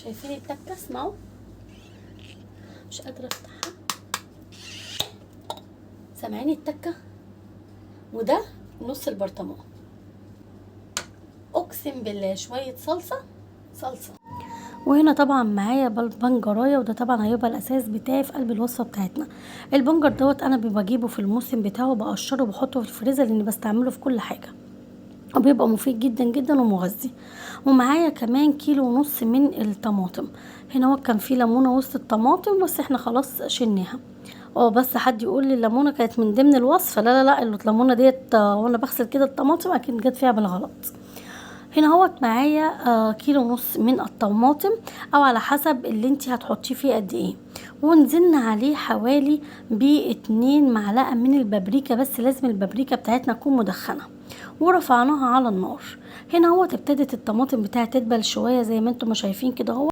شايفين التكه؟ اسمعوا، مش قادرة افتحها. سامعين التكه؟ وده نص البرطمان. اقسم بالله شوية صلصه صلصه. وهنا طبعا معايا بنجرايه، وده طبعا هيبقى الاساس بتاعي في قلب الوصفة بتاعتنا. البنجر دوت انا بجيبه في الموسم بتاعه، بقشره وبحطه في الفريزر لاني بستعمله في كل حاجة، وبيبقى مفيد جدا جدا ومغذي. ومعايا كمان 1.5 كيلو من الطماطم. هنا هو كان في ليمونه وسط الطماطم بس احنا خلاص شلناها. بس حد يقول لي الليمونه كانت من ضمن الوصفة؟ لا لا لا، الليمونه ديت وانا بغسل كده الطماطم اكيد جت فيها بالغلط. هنا هوت معايا 1.5 كيلو من الطماطم، او على حسب اللي انت هتحطيه فيه قد ايه. ونزلنا عليه حوالي ب2 معلقه من البابريكا، بس لازم البابريكا بتاعتنا تكون مدخنه. ورفعناها على النار. هنا هوت ابتدت الطماطم بتاعتي تدبل شوية زي ما انتم ما شايفين كده اهو.